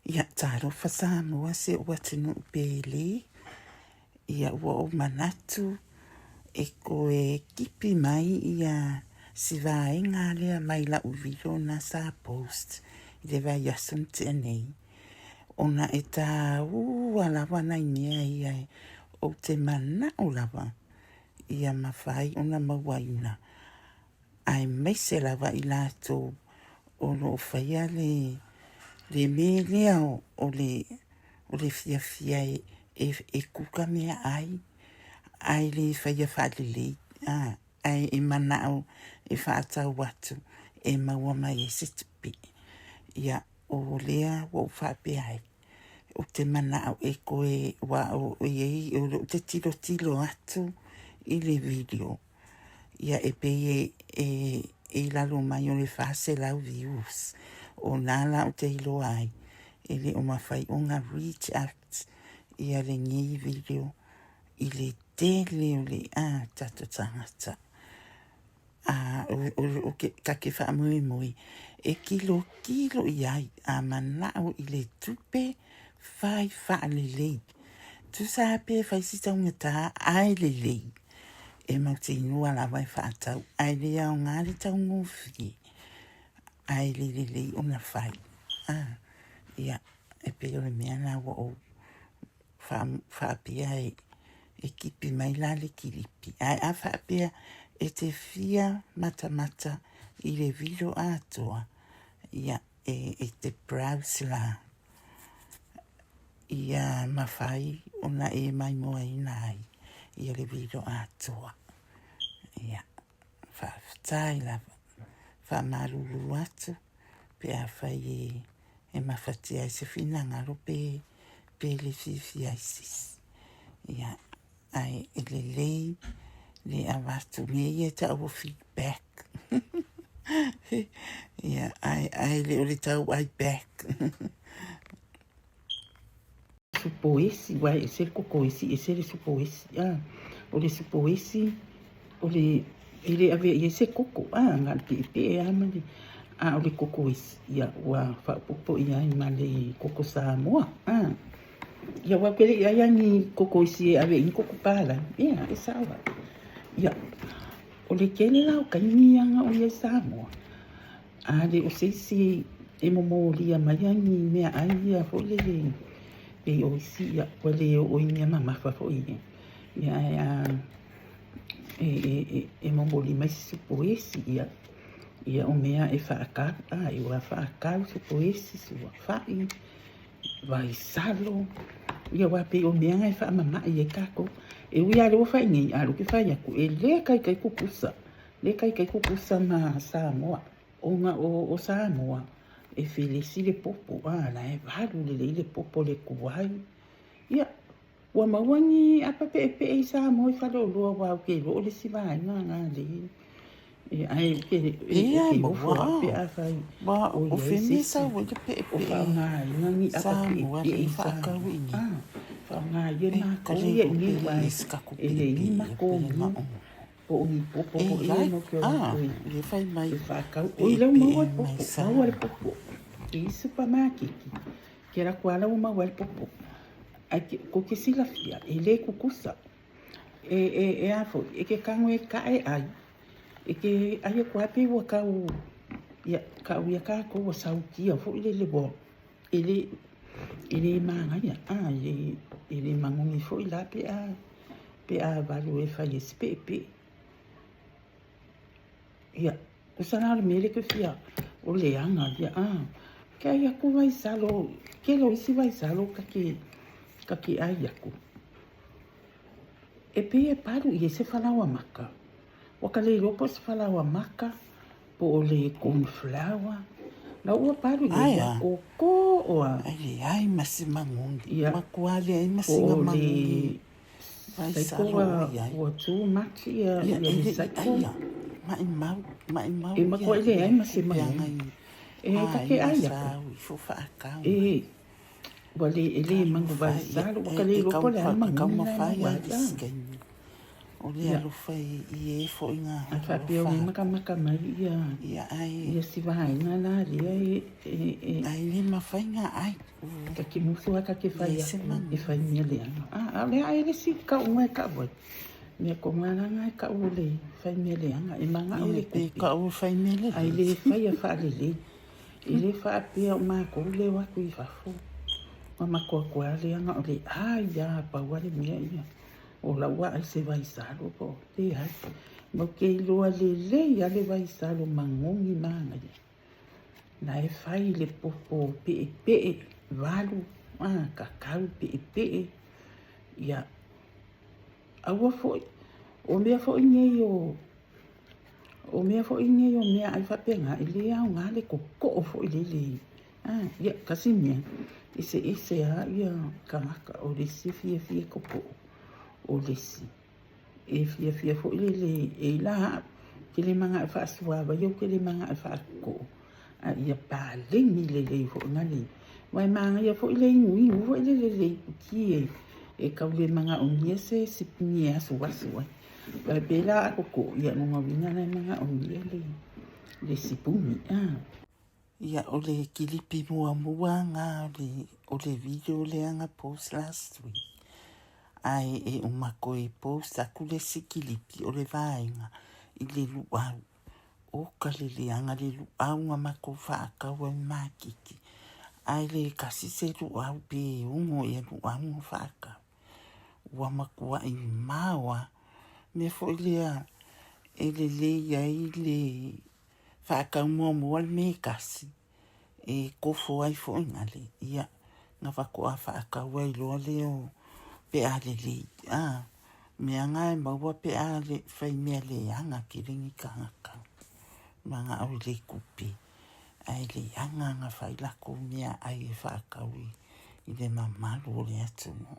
Ia, talofa Samoa si ou atunuu pele. Ia, ua ou manatu e koe kipi mai ia si vaega lea mai lau video na sa post i le vaiaso na tea nei. Ona e tāua lava nai mea ia ou te mana'o lava ia mafai ona mauaina aemaise lava i latou o lo o faia le le mea lea o le o le fiafia e e e kuka meaai ae le faia faalelei a ae e manao e faatau atu e maua mai ai se tupe. Ia, o lea ua ou faapea ai, ou te manao e koe, ua o i ai, o lea ou te tilotilo atu i le video, ia e pei e, e i lalo mai o le 400 views. O nā la ou te iloa ai, e le o mafai ona reach out ia lenei video i le tele o le a tatou tagata. A o, o, ke, ka ke faamoemoe e kilokilo i ai a manao i le tupe fai faalelei. Tusa lava pe fai si taugata ae lelei. E mautinoa lava e faatau ae le aoga le taugofie ae le lelei ona fai. A, ia, e pei o le mea lena ua ou faapea e kipi mai la le kilipi. Ae a faapea e te fia matamata i le video atoa, ia e te browse la ia mafai ona e maimoaina ai ia le video atoa. Ia, faafetai lava. Faamalulu atu pe afai e e mafatia ai se finagalo pe pe le fiafia ai se isi. Ia, ae e lelei le avatu mea ia e tau o feedback. Ia, ae, ae le o le tau ai back. Supo esi, uae ese le koko esi, ese le supo esi. A, o le supo esi, o le, e le avea i ai se koko, a, na o le peepee lava ma le, a o le koko esi, ia, ua faaopoopo i ai ma le koko Samoa, a. Ia, aua ou te le i ai lava ni koko esi e ave i ai ni koko palagi, ia, e sao lava. Ia, o le tele la o taimi ia na o i ai Samoa, A le o se isi e momolia mai ai ni meaai ia foi lele pei o isi ia ua le oo i mea mamafa foi ia. Ia ae a e, e, e, e momoli mai se supo esi ia, ia o mea e faakau, a e ua faakau supo esi, sua fa'i, vaisalo, ia aua pei o mea na e faamama'i ai tatou. E ui lava o lea ua fai nei, a o lea ou te fai atu, e le taitai kukusa. Le taitai kukusa ma Samoa ona o Samoa e felesi le popo a la e valu lelei le popo le tuai. Ia, ua maua ni apa peepee i Samoa i Faleoloa aua ou te iloa o le isi vaega na le e ae ou te Ia ou te maua ofo lava pe afai Ua o o i ai fe se mea isi sau ai le o peepee faaaogaina ni apa Samoa peepee le i faakau Samoa i a nei. faaaoga ia E ka matou le ia iloa i pe nei le aua isi ka ku e leai ni peepee ia matou pe niu ma o. Po o ni popo E foi ia ai, matou te a, o atu le fai mai e faatau. Oi, lea ua peepee maua le mai popo, maua le Samoa. popo i supamakeki. Ke ala atu lava la ua maua ai le popo. Ae ke, kou te silafia, e le kukusa. E, e, e a foi, e ke tago e kaʻe ai. E ke ʻai atu lava pei ua tau, ia, kau ia kākou ua saukia foi lele ua, e le, e le manaia, a, e le, e le manogi foi la pe a, pe a valu e fai ai se peepee. Ia, tusa la o le mea lea e toe fia, o le aga ia, a, ke ai atu vaisalo, tele o isi vaisalo ta te, ta te ai atu. E pei e palu i ai se falaoa maka. Ua ka le iloa po o se falaoa maka, po o le corn flour. La ua palu i ai Ae ua a, koko oa. ai leai ma se magogi. Ia, Matua leai ma po sina o le magogi saiko vaisalo ua, o i ai. ua too much ia, Ia, ia e le le i saiko. aia. Maʻimau, maʻimau E ia, matua ia leai ma se kupeaga magogi. i E ta ke aiga ai sa aku. au ifo faakau E, mai. ua le, e le Talofa, mago ia, vaisalo, ua e, ka le e iloa po o le a le magogi la e taumafai maua ai ai. le A. isi taimi. O le alofa i e foi nga A faapea o makamaka mai ia ia ai ia si vaega la lea e e e ai le mafai nga ai. Ta ke musu a ta ke fai Leai se aku manu. e fai mea leaga. A o le a e le si kauga e kau ai. Mea koga la nga e kau o le fai mea leaga e magao Ia le pe kupe. kau e fai mea Ai lelei. le faia faalelei. E le faapea o makou le o atu i fafo. Ua makoakoa leaga o le ai a pau a le mea ia. O lau aai se vaisalo po o leai. Matou te iloa lelei lava le vaisalo magogi manaia. La e fai le popo peepee valu a kakau peepee. Ia, aua foi, o mea foi nei o, o mea foi nei o meaai faapena, e le aoga le kokoo foi lele. A, ia, tasi mea, eseese lava ia tagata, o le isi e fiafia e kokoo, o le isi e fiafia foi lele e la au, ou te le manao e faasuaavaia, ou te le manao e faakokoo, a ia paleni lelei foi na le, aua e manaia foi le inuinu foi lele i le ipuki e tau le manaomia se sipuni e asuasu ai. Aua pei la a kokoo, ia o lona uiga la e manaomia le sipuni. Ia, o le kilipi muamua nga o le video lea na post last week. Ae e uma toe post atu le isi kilipi o le vaega i le luau. Oka le leaga le luau na matou faatau ai maketi. Ae le tasi se luau pe ono ea luau na faatau. Ua matuai mao lava. Mea foi lea e lelei ai le faatau muamua le mea e tasi e kofo ai foi gale, ia, na faatoa faatau ai loa lea o pe a lelei. A, mea na e maua pe a le fai mea leaga tele ni tagata. Manao i le tupe, ae leaga na fai latou meaai e faatau i le mamalu o le atunuu.